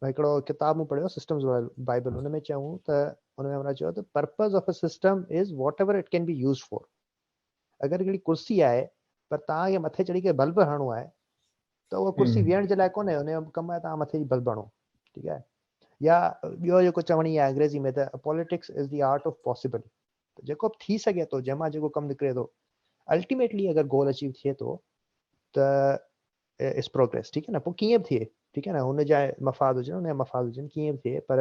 هڪڙو ڪتاب مون پڙهيو سسٽمز بائبل، ان ۾ چيائون ته ان ۾ هن چيو ته purpose of a system is whatever it can be used for. اگر هڪڙي ڪرسي آهي پر توهان کي مٿي چڙهي ڪري بلب هڻڻو آهي ته اها ڪرسي ويهڻ جي لاء ڪونهي، ان جو ڪم آهي توهان مٿي جي بلب هڻو. ٺيڪ آهي، يا ٻيو جيڪو چوڻي آهي انگريزي ۾ ته politics is the art of possible, ته جيڪو به ٿي سگهي ٿو، جنهن مان جيڪو ڪم نڪري ٿو، الٽيميٽلي اگر گول اچيو ٿئي ٿو ته از پروگريس. ٺيڪ آهي نه، پوء ڪيئن به ٿئي، ٺيڪ آهي نه، هن جا مفاد هجن هن جا مفاد هجن، ڪيئن به ٿئي، پر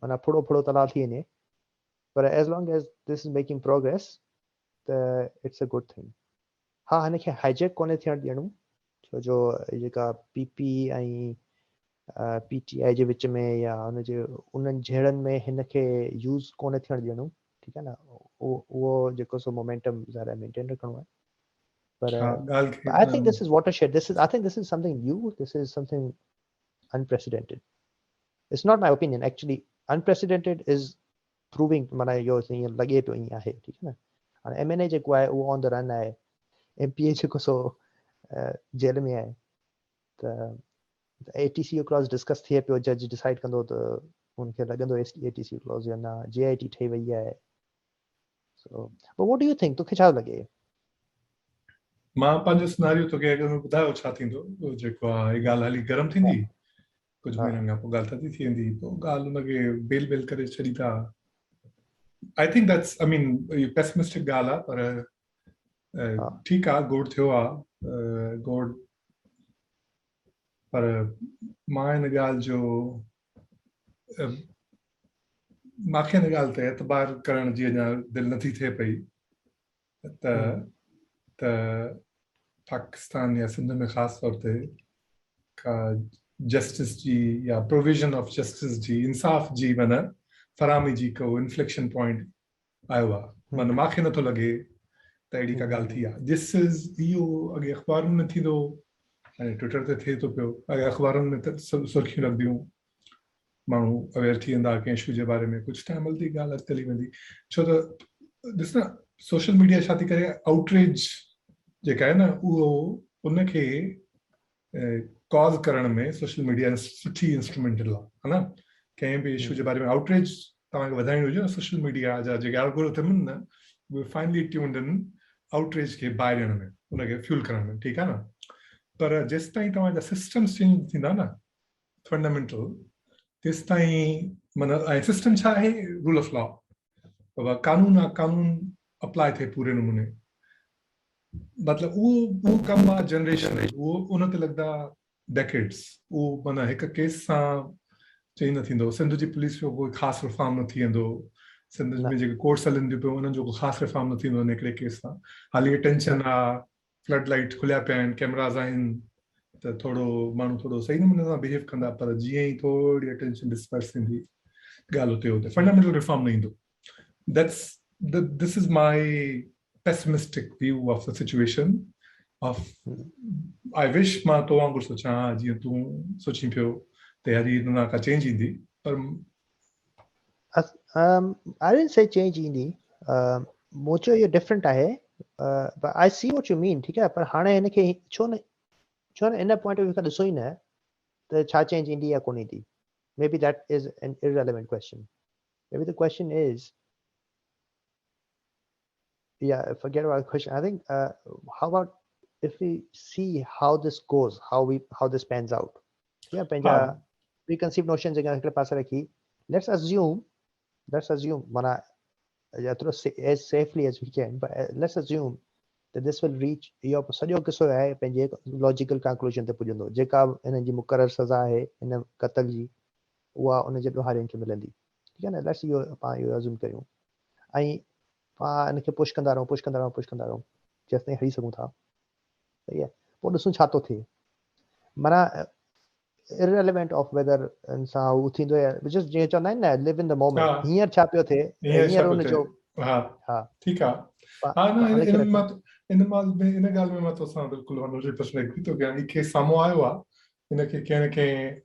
معنيٰ ڦڙو ڦڙو تلاء ٿي وڃي، پر as long as this is making progress ته it's a good thing. ها هن کي هائيجيڪ ڪونهي ٿيڻ ڏيڻو، ڇو جو جيڪا پي پي ۽ پي ٽي آء جي وچ ۾ يا ان جي انهن جهيڙن ۾ هن کي يوز ڪونهي ٿيڻ ڏيڻو. ٺيڪ آهي نه، اهو جيڪو سو مومينٽم ظاهر آهي مينٽين رکڻو آهي، پر I think this is watershed, this is I think this is something new, this is something unprecedented. It's not my opinion actually, unprecedented is proving, معنيٰ اهو ائين لڳي پيو ائين آهي. ٺيڪ آهي نه، هاڻي ايم اين اي جيڪو آهي اهو آن دا رن آهي، ايم پي اي جيڪو سو جيل ۾ آهي، ته اي ٽي سي جو ڪلاز ڊسڪس ٿئي پيو، جج ڊسائيڊ ڪندو ته ان کي لڳندو اي ٽي سي ڪلاز يا نه، جي آء ٽي ٺهي وئي آهي. So but what do you think, توکي ڇا لڳي؟ مان پنهنجو سناريو توکي اڳ ۾ ٻڌايو ڇا ٿيندو، جيڪو آهي هي ڳالهه هلي گرم ٿيندي، ڪجهه مهينن کان پوء ڳالهه ٿڌي ٿي ويندي، پوء ڳالهه ان کي بيل بيل ڪري ڇڏيندا. I think that's I مين اهو پيسمسٽڪ ڳالهه آهي، پر ٺيڪ آهي، گوڙ ٿيو آهي گوڙ، پر مان ان ڳالهه جو ماکي ان ڳالهه تي اعتبار ڪرڻ جي اڃا دل نٿي ٿئي پئي ته ته پاڪستان يا سنڌ ۾ خاص طور تي ڪا جسٽس جي يا پروويزن آف جسٽس جي، انصاف جي معنيٰ فراهمي جي ڪو انفليڪشن پوائنٽ آيو آهي. معنيٰ ماکي نٿو لڳي ته اهڙي ڪا ڳالهه ٿي آهي. دس از اهو اڳي اخبارن ۾ ٿيندو هو، هاڻي ٽوئٽر تي ٿئي ٿو پيو. اڳي اخبارن ۾ ته سرخيون لڳنديون، ماڻهو اويئر ٿي ويندا ڪنهن اشو جي باري ۾، ڪجهه ٽائيم هلندي ڳالهه اڳتي هلي ويندي. ڇو ته ڏس نه سوشل ميڊيا ڇا ٿي ڪري آئوٽريج جيڪا آهي نه اهو ان کي ڪاز ڪرڻ ۾ سوشل ميڊيا سٺي انسٽرومينٽل آهي ها نه ڪنهن به اشو جي باري ۾ آئوٽريج توهان کي وڌائڻي هجي نه سوشل ميڊيا جا جيڪي الگورٿم آهن نه اهي فائنلي ٽيونڊ آهن آئوٽريج کي باهه ڏيڻ ۾ ان کي فيول ڪرڻ ۾ ٺيڪ آهي نه پر جيستائين توهان جا سسٽمس چينج ٿيندا نه فنڊامينٽل تيستائين معنيٰ ۽ سسٽم ڇا آهي رول آف لا بابا قانون آ قانون اپلاء ٿئي پوري نموني مطلب اهو اهو ڪم آ جنريشن اهو ان تي لڳندا ڊيڪيڊس اهو معنيٰ هڪ ڪيس سان چئي نه ٿيندو سنڌ جي پوليس جو ڪوئي خاص رفارم نه ٿي ويندو سنڌ ۾ جيڪي ڪورٽس هلن ٿيون پيون انهن جو ڪو خاص رفارم نه ٿيندو هڪڙي ڪيس سان حالي ٽينشن آ فلڊ لائيٽ کليا پيا آهن ڪيمراز آهن ته ٿورو ماڻهو ٿورو صحيح نموني سان بيهيو ڪندا پر جيئن ئي ٿوري اٽينشن ڊسپرس ٿيندي ڳالهه اتي اتي فنڊامينٽل ريفارم نه ايندو that's this is my pessimistic view of the situation of I wish مان تو وانگر سوچان ها جيئن تون سوچين پيو ته يار هي هن مان ڪا چينج ايندي پر I didn't say change ايندي مون چيو اهو ڊفرنٽ آهي but I see what you mean ٺيڪ آهي پر هاڻي هن کي ڇو نه ان پوائنٽ آف ويو کان ڏسو ئي نه ته ڇا چينج ايندي يا ڪونه ايندي maybe that is an irrelevant question maybe the question is yeah forget about the question I think how about if we see how this goes how we how this pans out yeah پنهنجا preconceived notions جيڪا هڪڙي پاسي رکي let's assume let's assume معنيٰ جيترو as safely as we can but let's assume that this will reach اهو سڄو قصو آهي پنهنجي لاجيڪل ڪنڪلوزن تي پڄندو جيڪا هن جي مقرر سزا آهي هن قتل جي اها ان جي ڏوهارين کي ملندي ٺيڪ آهي نه let's اهو پاڻ اهو ازيوم ڪريون ۽ پاڻ ان کي پش ڪندا رهون پش ڪندا رهون پش ڪندا رهون جيستائين هلي سگهون ٿا صحيح آهي پوء ڏسون ڇا ٿو ٿئي معنيٰ irrelevant of whether ان سان هو ٿيندو يا which is جيئن چوندا آهن نه live in the moment هينئر ڇا پيو ٿئي هينئر ان جو ها ها ٺيڪ آ ها نه ان مان ان مان ان ڳالهه ۾ مان توسان بلڪل 100% ايگري ٿو ڪيان هي ڪيس سامهون آيو آ ان کي ڪنهن نه ڪنهن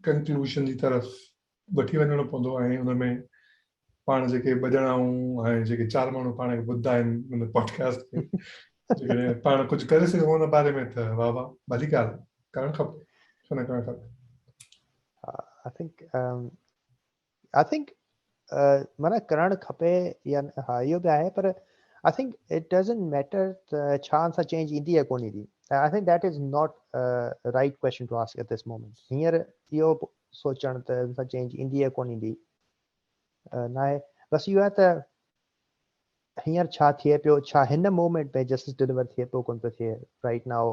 ڪنڪلوشن جي طرف وٺي وڃڻو پوندو ۽ ان ۾ پاڻ جيڪي ٻه ڄڻا آهيون ۽ جيڪي چار ماڻهو پاڻ کي ٻڌندا آهن ان پوڊڪاسٽ کي جيڪڏهن پاڻ ڪجهه ڪري سگهون ان باري ۾ ته واهه واهه ڀلي ڳالهه ڪرڻ کپي ڇو نه ڪرڻ کپي I think I think معنيٰ ڪرڻ کپي يا ها اهو به آهي پر I think it doesn't matter ته ڇا ان سان چينج ايندي يا ڪونه ايندي I think that is not right question to ask at this moment هينئر اهو سوچڻ ته ان سان چينج ايندي يا ڪونه ايندي ناهي بس اهو آهي ته هينئر ڇا ٿئي پيو ڇا هن مومينٽ ۾ جسٽس ڊليور ٿئي پيو ڪونه پيو ٿئي رائٽ now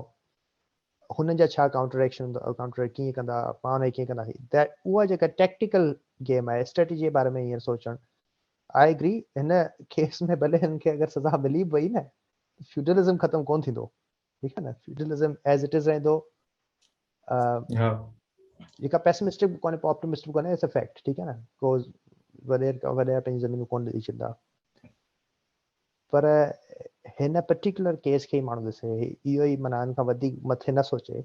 هنن جا ڇا ڪائونٽر ايڪشن هوندا ڪائونٽر ڪيئن ڪندا پاڻ ڪيئن ڪندا that اها جيڪا ٽيڪٽيڪل گيم آهي اسٽريٽجي جي باري ۾ هينئر سوچڻ I agree هن ڪيس ۾ ڀلي هن کي اگر سزا ملي به وئي نه فيوڊلزم ختم ڪون ٿيندو ٺيڪ آهي نه فيوڊلزم ايز it از رهندو ها جيڪا پيسمسٽڪ به ڪونهي آپٽمسٽڪ به ڪونهي it's a fact ٺيڪ آهي نه ڪو وڏير وڏيرا پنهنجي زمينون ڪون ڏئي ڇڏندا پر هن پرٽيڪولر ڪيس کي ئي ماڻهو ڏسي اهو ئي معنيٰ ان کان وڌيڪ مٿي نه سوچي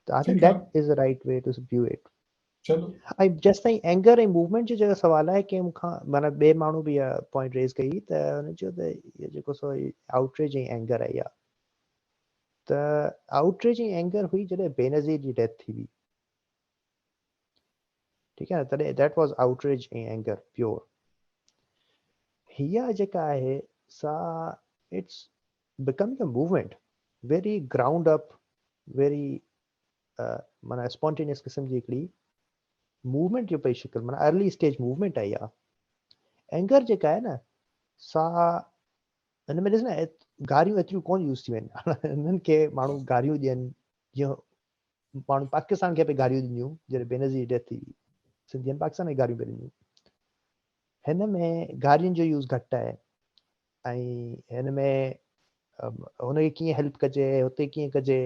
ته I think that is the right way to view it چلو ۽ جيستائين اينگر ۽ موومينٽ جو جيڪو سوال آهي ڪنهن مون کان معنيٰ ٻئي ماڻهو به اها پوائنٽ ريز ڪئي ته هن چيو ته اهو جيڪو سو آئوٽريج ۽ اينگر آهي اها ته آئوٽريج ۽ اينگر هئي جڏهن بينظير جي ڊيٿ ٿي هئي ٺيڪ آهي نه تڏهن that was outrage ۽ anger pure هيء جيڪا آهي سا it's becoming a movement very ground up very معنيٰ اسپونٽينيس قسم جي هڪڙي موومينٽ جو پئي شڪل معنيٰ ارلي اسٽيج موومينٽ آهي اها اينگر جيڪا آهي نه سا هن ۾ ڏس نه گاريون ايتريون ڪون يوز ٿيون آهن هنن کي ماڻهو گاريون ڏين جيئن ماڻهن پاڪستان کي پئي گاريون ڏنيون جڏهن بينظير ڊيٿ ٿي هئي سنڌين پاڪستان کي گاريون پئي ڏنيون هن ۾ گارين جو يوز گهٽ آهي ۽ هن ۾ هن کي ڪيئن هيلپ ڪجي هتي ڪيئن ڪجي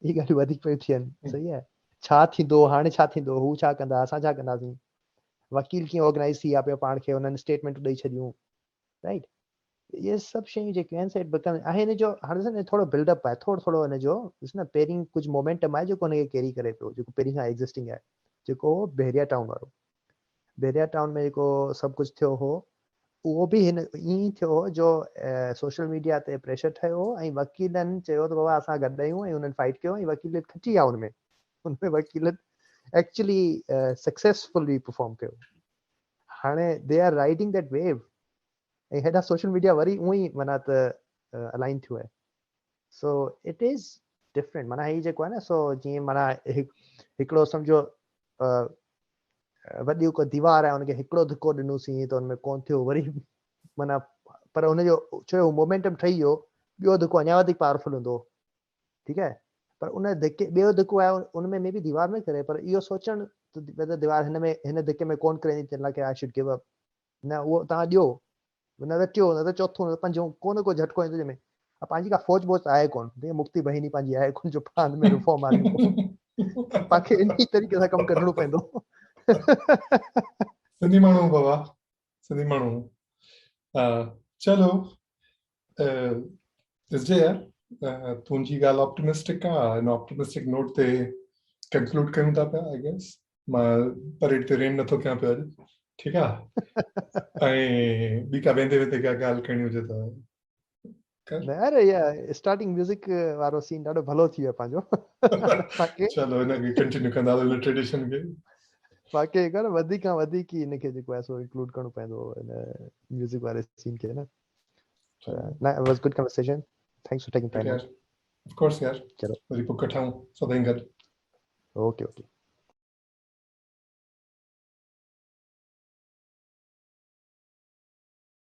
هي ڳالهيون وڌيڪ پيون ٿين صحيح آهي ڇا ٿيندو هاڻي ڇا ٿيندو هو ڇا ڪندا اسان ڇا ڪنداسين وڪيل ڪيئن آرگنائز ٿي ويا پيو پاڻ کي انهن اسٽيٽمينٽ ڏئي ڇڏيون رائٽ اهي سڀ شيون جيڪيون آهن سي بڪم ۽ هن جو هاڻي ڏس نه ٿورو بلڊ اپ آهي ٿورو ٿورو هن جو ڏس نه پهرين ڪجهه مومينٽم آهي جيڪو هن کي ڪيري ڪري پيو جيڪو پهرين کان ايگزسٽنگ آهي جيڪو هو بحريا ٽائون وارو بحريا ٽائون ۾ جيڪو سڀ ڪجهه ٿيو هو اهو به هن ائين ئي ٿيو هو جو سوشل ميڊيا تي پريشر ٺهيو هو ۽ وڪيلن چيو ته بابا اسان گڏ آهيون ۽ انهن فائٽ ڪيو ۽ وڪيل کٽي ويا ان ۾ ان ۾ وڪيلن ايڪچولي سڪسيسفلي پرفارم ڪيو. هاڻي they are riding that wave ۽ هيڏا سوشل ميڊيا وري اونئن ئي معنيٰ ته الائن ٿيو آهي. سو it is different معنيٰ هي جيڪو آهي نه سو جيئن معنيٰ هڪڙو سمجهو وڏي ڪو ديوار آهي ان کي هڪڙو ڌڪو ڏنوسين ته ان ۾ ڪون ٿيو وري معنيٰ پر ان جو ڇو هو مومينٽم ٺهي ويو ٻيو ڌڪو اڃا وڌيڪ پاورفل هوندو ٺيڪ آهي پر ان ڌڪي ٻيو ڌڪو آيو ان ۾ مي بي ديوار نه ڪري پر اهو سوچڻ ته ديوار هن ۾ هن ڌڪي ۾ ڪون ڪرندي تنهن لاء آء should give up نه اهو توهان ڏيو نه ته ٽيون نه ته چوٿون نه ته پنجون ڪو نه ڪو جهٽڪو ايندو جنهن ۾ پنهنجي ڪا فوج بوج ته آهي ڪون ٺيڪ مڪتي بهيني پنهنجي آهي ڪون جو پاڻ ۾ ريفارم آڻي پاڻ کي انهي طريقي سان ڪم ڪڍڻو پوندو. سنڌي ماڻهو بابا سنڌي ماڻهو چلو ڏسجي يار تنهنجي ڳالهه آپٽمسٽڪ آ ان آپٽمسٽڪ نوٽ تي ڪنڪلوڊ ڪيون ٿا پيا I guess مان پريڊ تي رين نٿو ڪيان پيو اڄ ٺيڪ آ ۽ ٻي ڪا ويندي ويندي ڪا ڳالهه ڪرڻي هجي ته ڪر. نه اري اها اسٽارٽنگ ميوزڪ وارو سين ڏاڍو ڀلو ٿي ويو پنهنجو. چلو ان کي ڪنٽينيو ڪنداسين ان ٽريڊيشن کي. باقي ڪر وڌيڪ کان وڌيڪ ئي ان کي جيڪو آهي سو انڪلوڊ ڪرڻو پوندو ان ميوزڪ واري سين کي نه. نه it was good conversation thanks for taking time of course يار چلو وري پوء ڪٺائون سدائين گڏ. Okay okay.